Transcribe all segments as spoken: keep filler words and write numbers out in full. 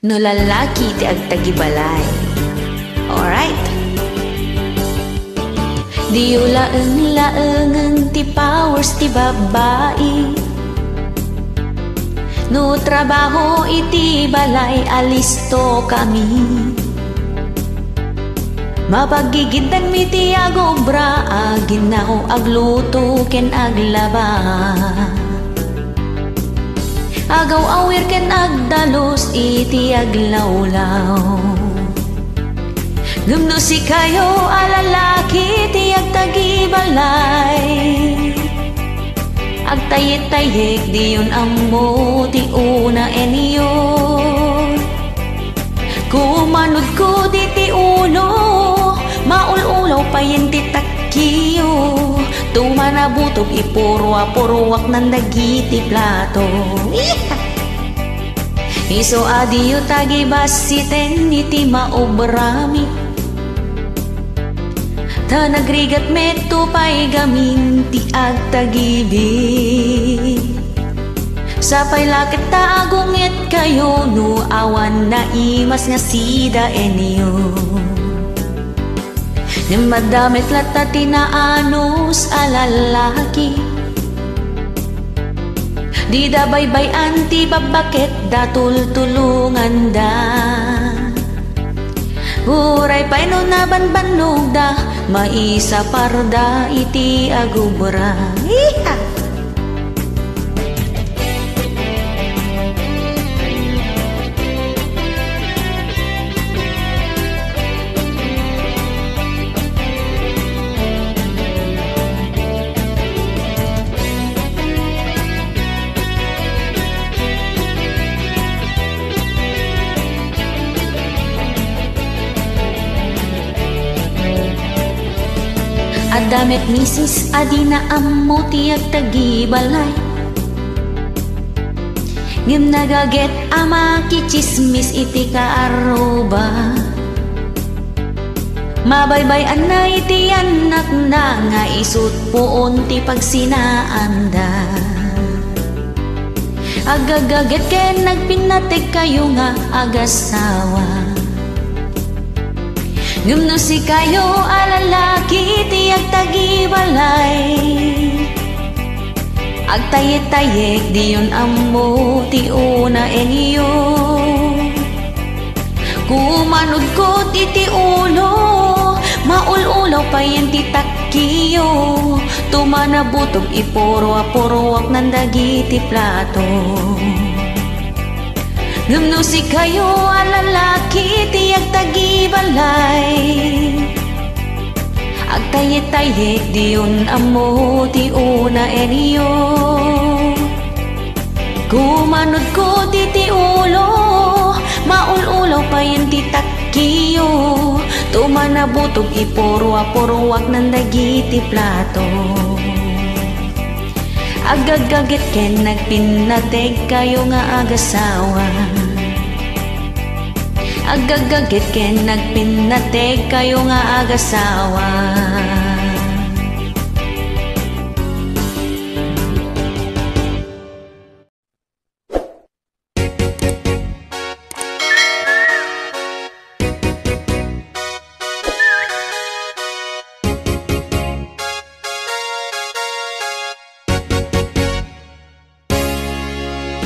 No lallaki ti agtagibalay. Alright? Diyo laeng-laengen ti powers ti babbai. No trabaho iti balay, alisto kami. Mapaggigiddangmi ti agobra, aginnaw, agluto ken aglaba. Agaw-awir ken agdalus iti aglawlaw. Ngem no sikayo a lalaki ti agtagibalay, agtayyek-tayyek, diyon ammo ti unaenyo. Kumanudkod iti ulo, maul-ulaw payen ti takkiyo. Tuman a butog, ipurua-puruaknan dagiti plato. Iha! Isu a diyo tagibassiten iti maobrami. Ta nagrigat met to pay gamin ti agtagibi. Sapay la ket ta agungetkayo no awan naimas nga sidaenyo. Ngem adda met latta ti naanus a lalaki. Dida baybay-an ti babbaketda, tultulonganda. Uray pay no nabanbannogda, maisaparda iti agubra. Iha! Adda met misis a dina ammo ti agtagibalay. Ngem nagaget a makitsismis iti kaarruba. Mabaybay-anna iti annakna nga isut' puon ti pagsinaanda. Aggaggaget ken agpinnategkayo nga agasawa. Ngem no sikayo a lalaki ti agtagibalay, agtayyek-tayyek, diyon ammo ti unaenyo. Kumanudkod iti ulo, maul-ulaw payen ti takkiyo. Tuman a butog, ipurua-puruaknan dagiti plato. Ngem no sikayo a lalaki ti agtagibalay, agtayyek-tayyek, diyon ammo ti unaenyo. Kumanudkod iti ulo, maul-ulaw payen ti takkiyo. Tuman a butog, ipurua-puruaknan dagiti plato. Aggaggaget ken agpinnategkayo nga agasawa. Aggaggaget ken agpinnategkayo nga agasawa.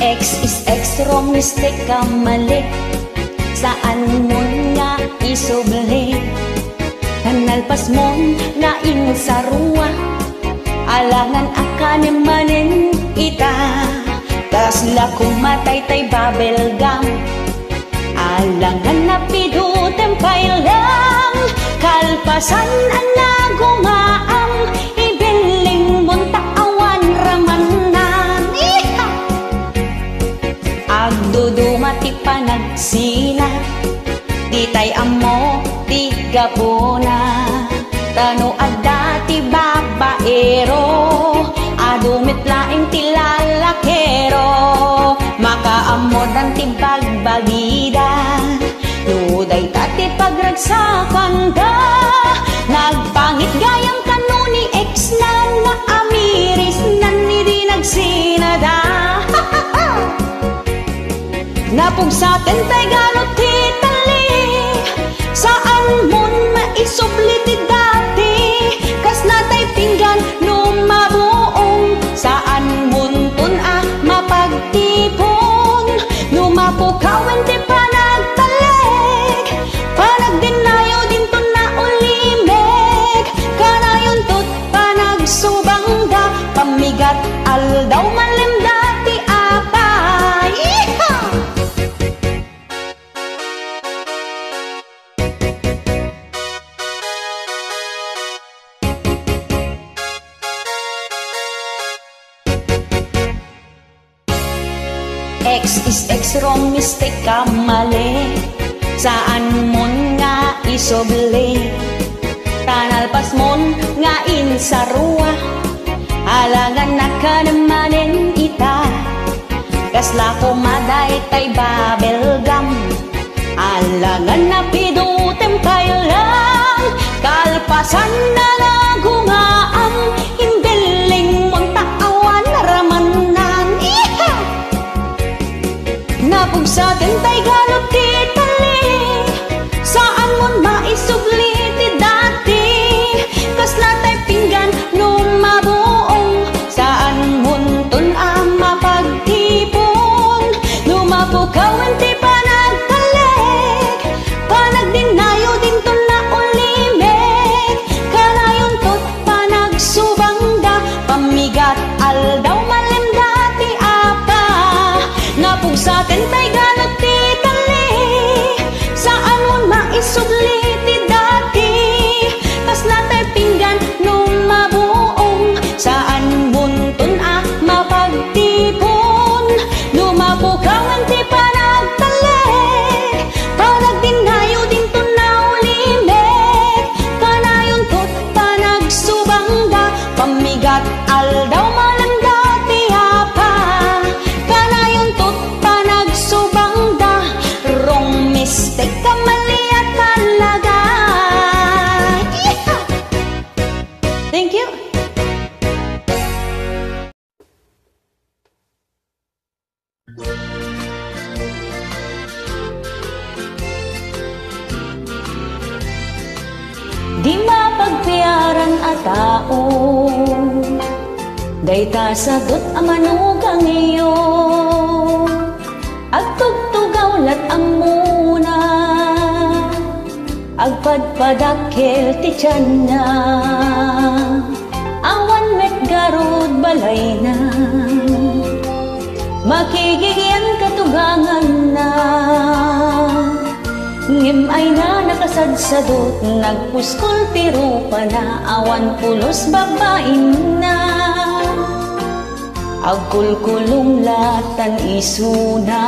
X is X, wrong, mistake, kamali. Saan mon nga isubli? Nalpas mon nga insarua. Alangan a kanem manen ita. Kasla koma tay tay bubble gum. Alangan a pidutem pay lang, kalpasan a nagumaam, ibilling mon ta awan ramanna. Iha! Agduduma ti panagsina, ditay ammo ti gapuna. Ta no adda ti babaero, adu met laeng ti lalakero, makaammodan ti bagbagida. No dayta ti pagragsakanda, nagpangit gayam kano ni ex na nga amiris nan idi nagsinada. Na Pugsaten tay ganot ti talli, saan mon maisubli ti dati. Kasla tay pinggan no mabuong, saan monton a mapagtipon. No mapukawen ti panagtalek, panagdinnayo dinton naulimek. Kanayonto panagsubangda, pammigat aldaw malem dati apay. Iha! X is X, wrong mistake, kamali. Saan mon nga isubli. Tanalpas mon nga insarua. Alangan na kanen manen ita. Kasla koma daytay babelgam. Alangan na pidutem pay lang, kalpasan na nagungaam, imbilling mon ta awan ramanan. Iha! Napugsaten tay ganot ti talli, saan mon maisubli ti dati. Kasla tay pinggan no mabuong, saan monton a mapagtipon. No mapukawen ti panagtalek, panagdinnayo dinton naulimek. Kanayonto panagsubangda, pammigat aldaw malem dati apa. Napugsaten tay ganot ti talli, saan mon maisubli ti dati. Kasla tay pinggan no mabuong, saan monton a mapagtipon. No mapukawen ti panagtalek, panagdinnayo dinton naulimek. Kanayonto panagsubangda, pammigat aldaw malem dati apa. Kanayonto panagsubangda, wrong mistake, kamali a talaga. Iha! Thank you. Di mapagpiaran a tao, dayta sadut a manugangyo. Agtugtugaw lat ammona, agpadpadakkel ti tianna. Awan met garud balayna, makigigyan katuganganna. Ngem ayna nakasadsadut, nagpuskol ti rupana, awan pulos babainna. Agkulkulong latan isuna,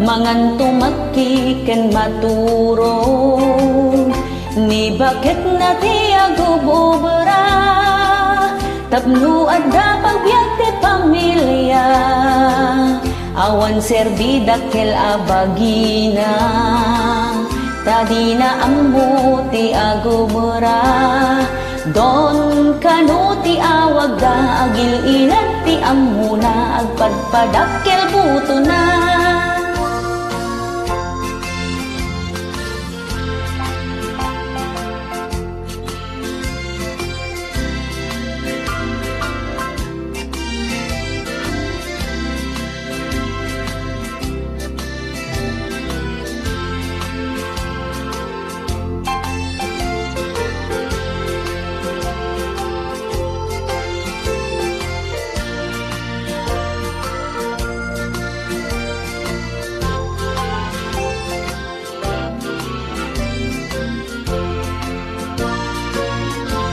mangan tumakki ken maturog. Ni baketna ti agububra, tapno adda pagbiag ti pamilia. Awan serbi dakkel a bagina, ta dina ammo ti agubra. Don kano ti awagda, agil-ilad ti ammona, agpadpadakkel butona.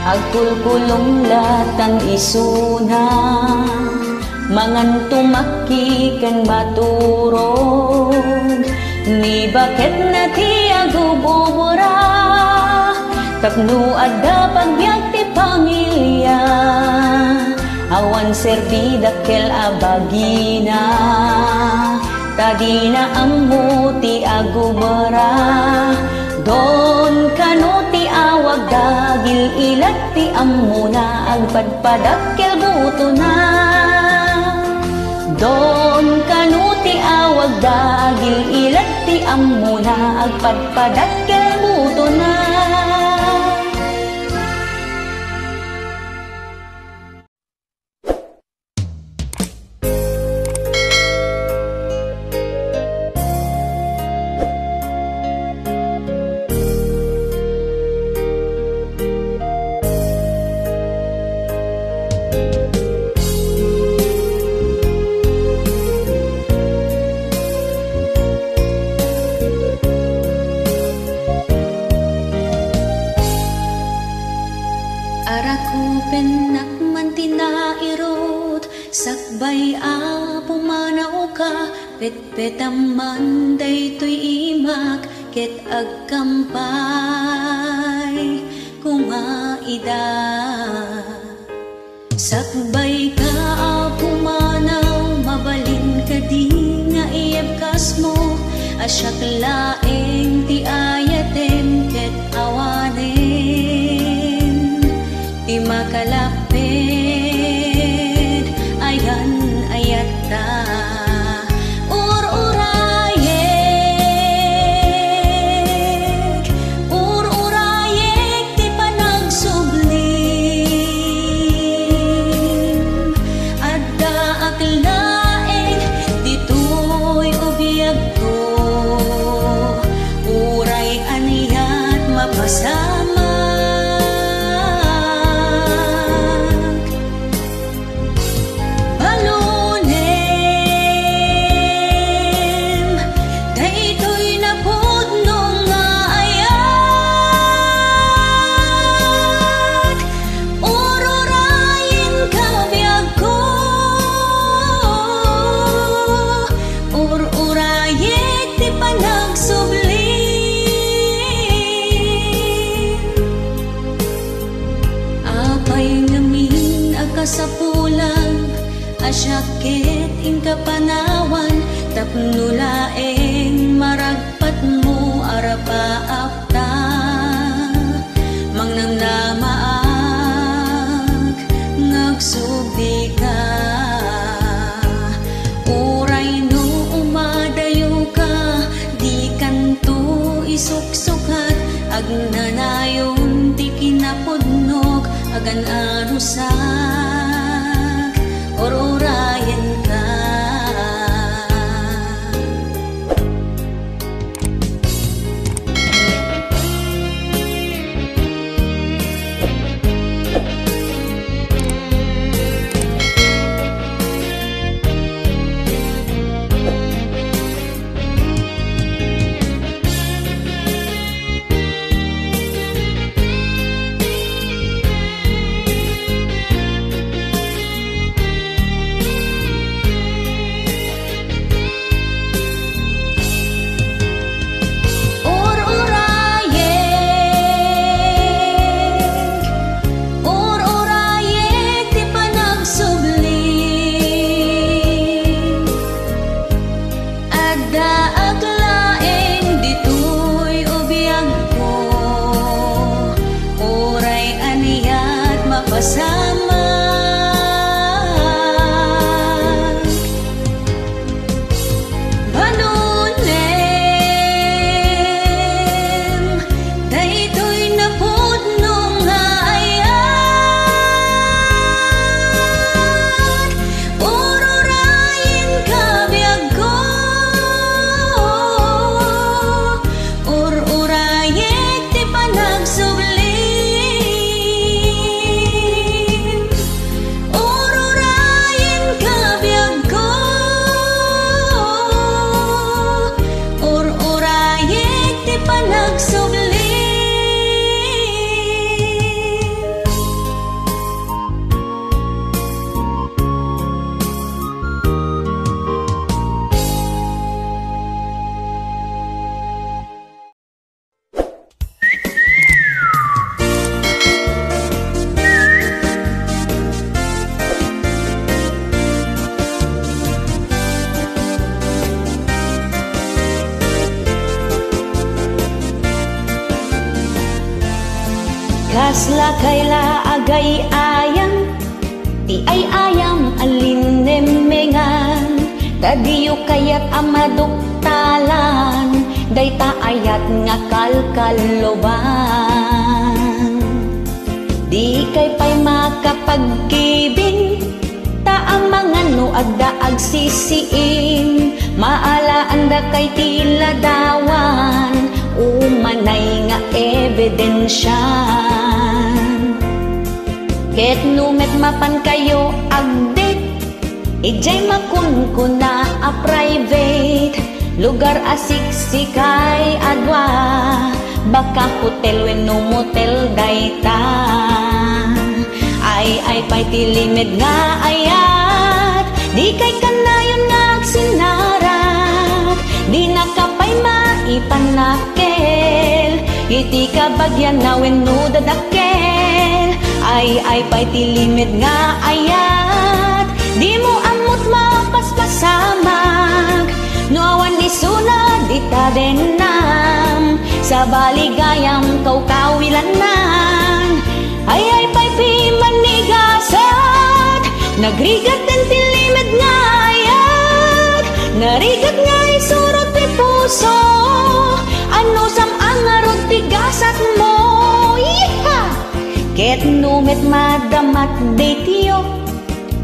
Agkulkulong latan isuna, mangan tumakki ken maturog. Ni baketna ti agububura, tapno adda pagbiag ti pamilia. Awan serbi dakkel a bagina, ta dina ammo ti agubra. Don kano ti awagda, agil-ilad ti ammona, agpadpadakkel butona. Don kano Ti awagda, agil-ilad ti ammona, agpadpadak ken butona. Arakupennak man ti nairut, sakbay a pumanawka, petpetam man daytoy imak, ket agkampay koma ida. Sakbayka a pumanaw, mabalin kadi nga iyebkasmo, a siak laeng ti ayatem ket awanen ti makalapped. Ayan-ayatta. Ur-urayek, ur-urayek ti panagsublim. Addaak laeng ditoy ubiagko, uray aniat mapasamak. Balunem, daytoy napudno nga ayat. Ur-urayenka, biagko. Ur-urayek ti panagsublim. Apay ngamin a kasapulan a siak ket inka panawan tapno laeng maragpatmo a rapaapta? Mangnamnamaak nga agsublika. Uray no umadayoka, dikanto isuksukat. Agnanayon ti kinapudnok, agan-anusak, ur-urayenka. Ur-urayek, ur-urayek ti panagsublim. Addaak laeng ditoy ubiagko, uray aniat mapasamak. Balunem, daytoy napudno nga ayat. Ur-urayenka, biagko. Ur-urayek ti panagsublim. Ur-urayenka, biagko. Ur-urayek ti panagsublim. Kasla kayla agay-ayam, ti ay-ayam a linnemmengan, Ta diyo kayat a maduktalan dayta ayat nga kalkalloban. Dikay pay makapagkibin, ta amangan no adda agsisiim, maalaandakay ti ladawan, umanay nga ebidensian. Ket no met mapankayo agdit, idiay makunkuna a private lugar a siksikay a dua, baka hotel wenno motel dayta. Ay-ay pay ti limed nga ayat, dikay kanayon nga agsinarak, dinaka pay maipanakkel iti kabagianna wenno dadakkel. Ay-ay pay ti limed nga ayat, dimo ammot mapaspasamak no awan isuna dita dennam, sabali gayam kawkawilannan. Ay-ay pay ti manigasat, nagrigat ti limed nga ayat, narigat nga isurot ti puso, anusam a ngarud ti gasatmo. Yeeha! Ket no met madamat daytoy,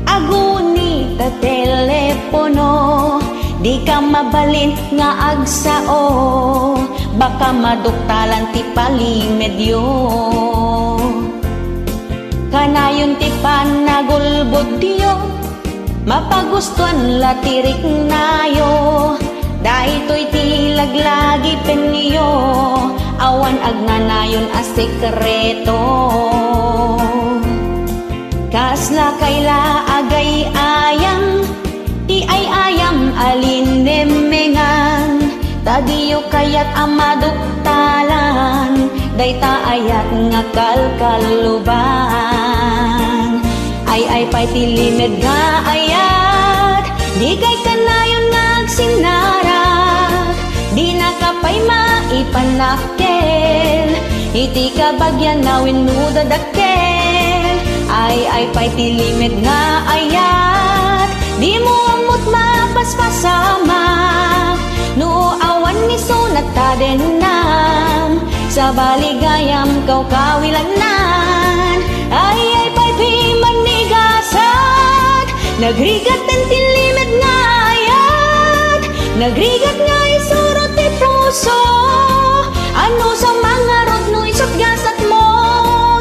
aguni ta telepono, dika mabalin nga agsao, baka maduktalan ti palimedyo. Kanayon ti panagulbodyo, mapagustuan la ti riknayo, daytoy ti laglagipenyo, awan agnanayon a sekreto. Kasla kayla agay-ayam, ti ay-ayam a linemmengan, ta diyo kayat a maduktalan dayta ayat nga kalkalloban. Ay-ay pay ti limed nga ayat, dikay kanayon nga agsinarak, dinaka pay maipanakkel iti kabagianna wenno dadakkel. Ay-ay pay ti limed nga ayat, dimo ammot mapaspasamak no awan isuna ta dennam, sabali gayam kawkawilannan. Ay-ay pay ti manigasat, nagrigat ti limed nga ayat, nagrigat nga isurot ti puso, anusam a ngarud no isut gasatmo.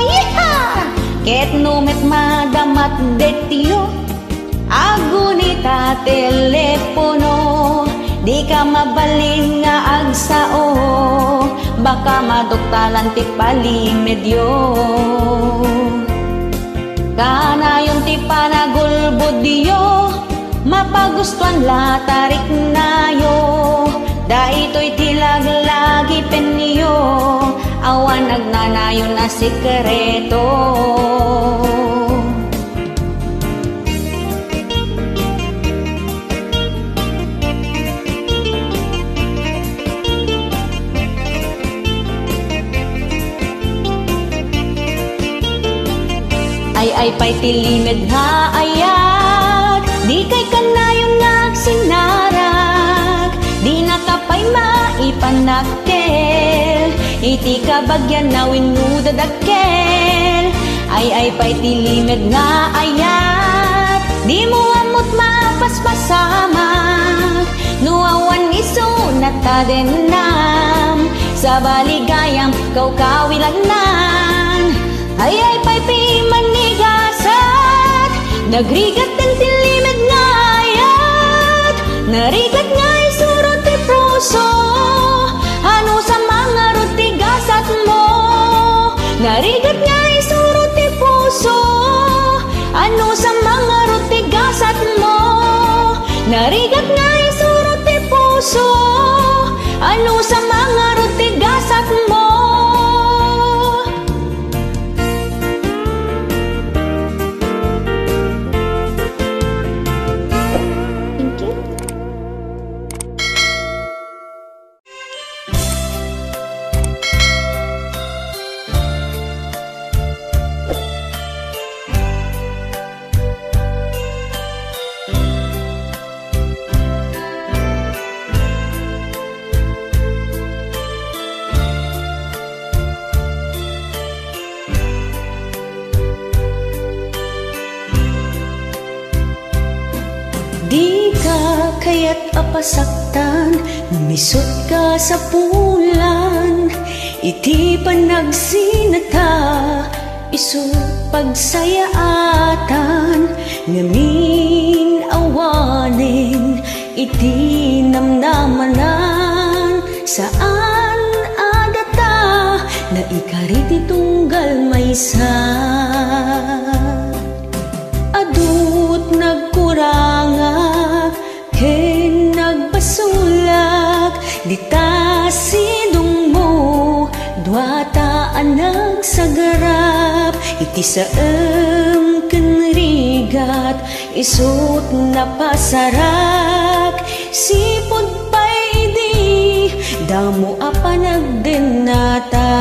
Yeeha! Ket no met madamat daytoy, aguni ta telepono, dika mabalin nga agsao, baka maduktalan ti palimedyo. Kanayon ti panagulbodyo, mapagustuan la ta riknayo, daytoy ti laglagipenyo, awan agnanayon a sekreto. Ay-ay pay ti limed nga ayat, dikay kanayon nga agsinarak, dinaka pay maipanakkel iti kabagianna wenno dadakkel. Ay-ay pay ti limed nga ayat, dimo ammot mapaspasamak no awan isuna ta dennam, sabali gayam kawkawilannan. Ay-ay pay ti manigasat, nagrigat ti limed nga ayat, narigat nga isurot ti puso, anusam a ngarud ti gasatmo. Narigat nga isurot ti puso, anusam a ngarud ti gasatmo. Narigat nga isurot ti puso, anusam a ngarud ti gasatmo. Thank you. a pasaktan, mamisut ka sa pulan. Iti panagsinata, isu pagsayaatan, ngamin awanen iti namnamanan. Saan a data, naikari ti tunggal maysa. Adut nagkurangak ken nagbasolak, dita sidongmo, duata a nagsagarap. Iti saem ken rigat, isut napasarak. Sipud pay idi, damo a panagdennata.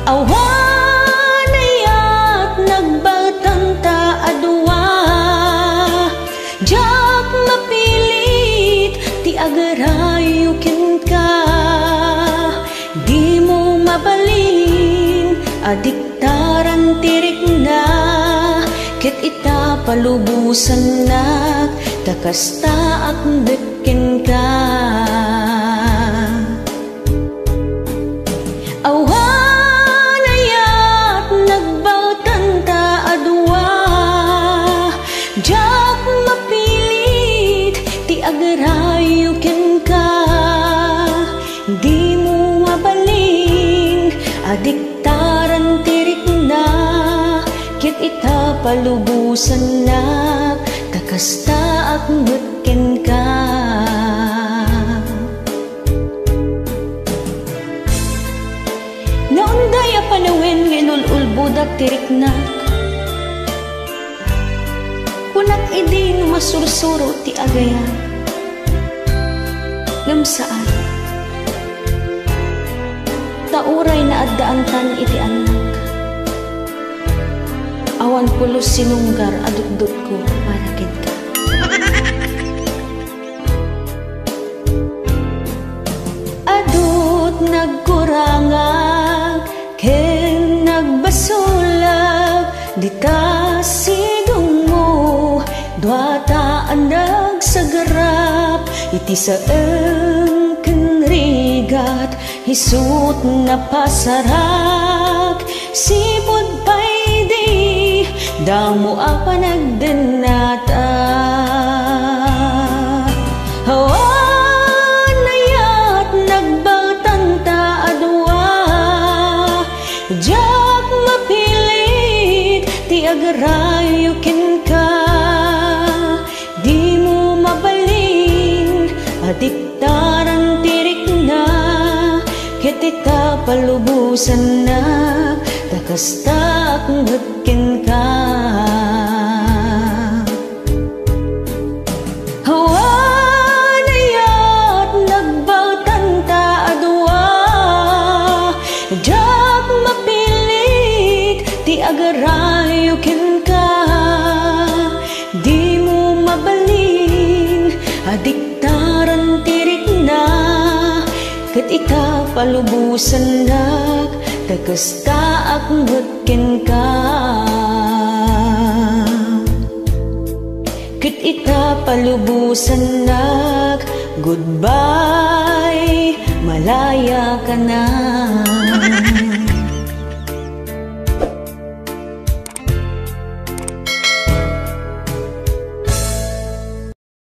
Awan ayat nagbaltanta a dua, diak mapilit ti agrayo kenka. Dimo mabalin a diktaran ti rikna, ket ita palubosannak, ta kasta ak met kenka. Awan ayat nagbaltanta a dua, diak mapilit ti agrayo kenka. Dimo mabalin a diktaran ti rikna, ket ita palubosannak, ta kasta ak met kenka. Naunday a panawen nga inul-ulbodak ti riknak. Kunak idi no masursuro ti agayam. Ngem saan. Ta uray naaddaantan iti annak, awan pulos sinunggar a dutdotko para kenka. Adut nagkurangak ken nagbasolak, dita sidongmo, duata a nagsagarap. Iti saem ken rigat, isut napasarak. Sipud pay idi, damo a panagdennata. Awan ayat nagbaltanta a dua, diak mapilit ti agrayo kenka. Dimo mabalin a diktaran ti rikna, ket ita palubosannak, ta kasta ak met kenka. Awan ayat nagbaltanta a dua, diak mapilit ti agrayo kenka. Dimo mabalin a diktaran ti rikna, ket ita palubosannak, ta kasta ak met kenka. Ket ita palubosannak, goodbye, malaya ka na.